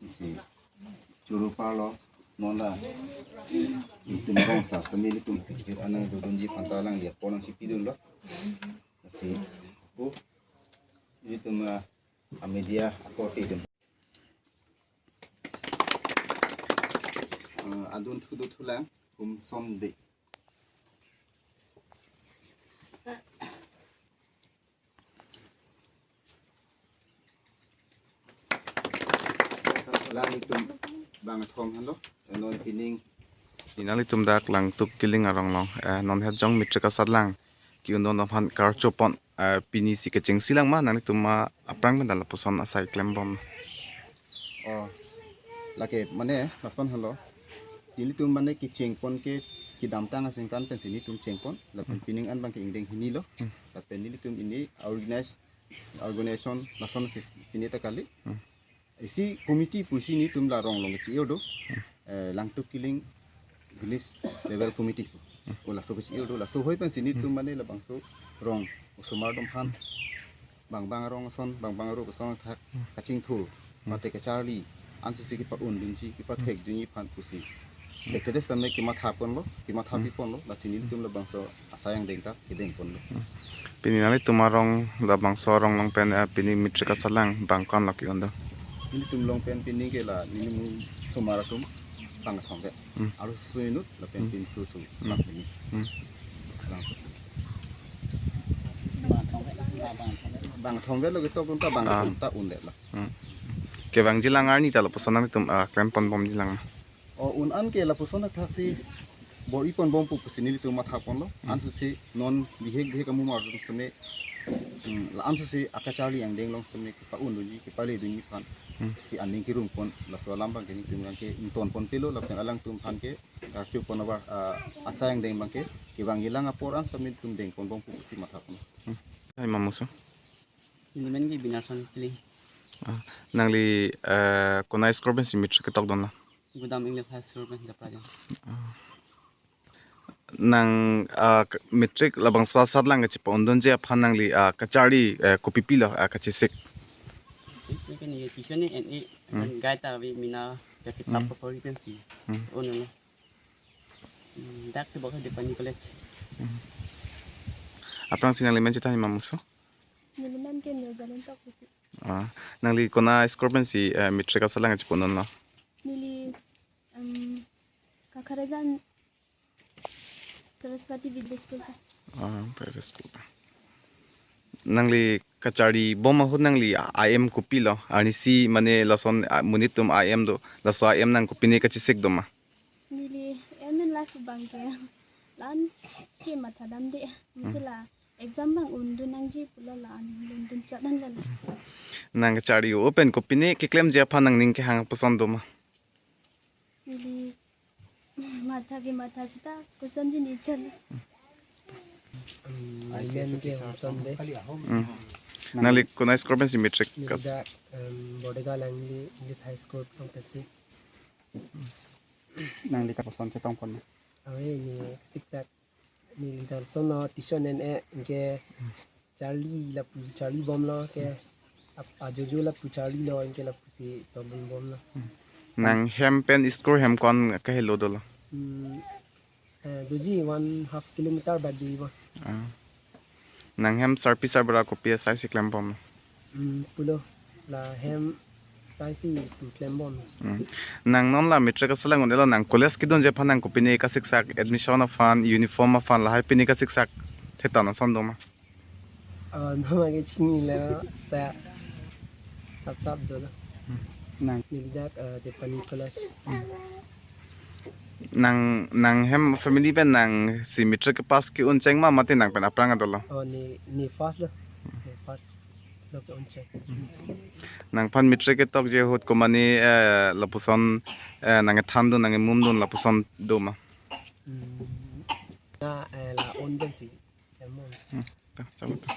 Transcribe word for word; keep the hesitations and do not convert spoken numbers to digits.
Isi choro parlo, non la itum rong sas kami ilitum kechikir anang dodunji aphanta alangli apor nangchipidunlo. Lasi pu ilitum, ah, a media akorte atum, ah, adun thu do thulang, kum som de. Alanglitum bang kethom henlo, eh, non pining. Pini nanglitum dak Langtuk Killing arong along, eh, non het jong matric asatlang ke-undun aphan karchopon, eh, pini si kechengsi lang ma, nanglitum ma aphrang pen ta lapuson asai klembom? Oh, lake mane lason henlo. Nelitum mane kechengpon ke kedamtang aningkan pensi nelitum chengpon, lapen Hmm. pining an abangke ingdeng hini lo. Hmm. Lapen nelitum pini organize, organization lason si pini ta kali. Hmm. Isi committee pusi nelitum la rong along kechi-ir do. Hmm. Eh, Langtuk Killing Village Level Committee. Hmm. O laso kechi-ir do, laso ahoi pensi nelitum Hmm. mane labangso rong osomar atum aphan bang bang arong ason, bang bang arup ason athak Hmm. kachingthur, Hmm. mate kacharli, ansose kepa-undunji, kepathekdunji aphan pusi. Hmm. Thekthedet sitame kemathaponlo, kematha Hmm. piponlo, lasi nelitum labangso asai angdeng ta kedengponlo. Hmm. Pini nanglitum arong labangso arong along pen, eh, pini matric asatlang bang ko-an lo ke-un do? Nelitum along pen pini ke la nelitum osomar atum bang kethom vet. Hmm. Arloso inut lapen Hmm. pinso su Hmm. bang pini. Hmm. Alang. Bang kethom vet lo ketok atum ta bang Ah. kethom ta undet lo. Hmm. Kevangji lang arni ta lapuson nanglitum, ah, klemponbomji lang? O un an ke lapuson athaksi bor-iponbom pu pusi nelitum mathaponlo. Hmm. Ansose non bihek bihek amumar atum sitame, hmm, la ansose akacharli angdeng along sitame kepa-undunji, kepaledunji aphan Hmm. si aning kerungpon, laso alam abangke nelitum abangke ingtonponpelo, lapen alangtum aphan ke karchopon abar, ah, asai angdeng abangke kevangji lang apor an sitame nelitum dengponbom pu pusi mathapon. Hmm. Hai mamuso? Neli men ke Binarson Killing. Ah, nangli, eh, konat school pensi matric ketokdunlo? Gudam English High School pen Japrajan. Ah. Nang, ah, k-, matric labangso asatlang kachepa-undunji aphan nangli, ah, kacharli, eh, kopi pilo, ah, kachesik? Sik ni kan ye tuition ni en e Hmm. kan guide ta ave, mina ya kitab Hmm. papori pensi. Hmm. Ono na. Hmm, dak te bokha Depani College. Hmm. Aphrangsi nangli men chethan mamuso? Neli men ke Mirjalen Tokbipi. Ah, nangli konat school pensi, eh, matric asatlang kachepa-undunlo? Neli, em, Kakharajan Saraswati Vidya School ta. Ah, private school ta. Nangli kacharlibom ahut nangli a-, aim kopilo? Arnisi mane lason, ah, monit atum aim do, laso aim nang kopine kachesik doma? Neli aim en la abangke la-an ke mathadamde. Hmm. Mate la exam abang undun nangji pulo la-an undun chot an lala. Nang kacharli-o pen kopine keklemji aphan nangning kehang puson doma? Neli matha ke matha seta kosonji ni chal. Hmm, I C S men ke officer. Homson de. Hmm. Nangli konat school pensi matric Neli kas? Dak, em, Bordegaon Langli English High School along pensi. Nangli koson chetongpon? Ave, neli siksak, neli lason lo tuition en e, anke charli lapu charlibomlo ke ap-, ajojo lapu charlilo, anke lapusi tobun bomlo. Nang hem pen school hem ko-an kahelo dolo? Hmm, eh, doji one half kilometer badi bo. Ah. Nang hem sarpi sarbura kopi asaisi klembom? Hmm, pulo. La hem saisi pu klembom. Hmm. Nang non la matric asatlang un-elo, nang college kedunji aphan nang kopine kasiksak, admission aphan, uniform aphan, lahai pine kasiksak thetan ason doma? Oh, nama ke chinilo, seta sap sap dolo. Hmm. Nang? Neli dak, eh, Depani College. Hmm. Nang, nang hem family pen nangsi matric kepass ke-un cheng ma mate nang pen aphrang adolo? Oh, ne, ne first lo. Ne first lo ke-un cheng. Nangphan matric ketokji ahut komane, eh, lapuson, eh, nang kethandun, nang kemumdun lapuson doma? Hmm. Na, eh, la-un pensi. Emon. Hmm. Ta, chalo ta.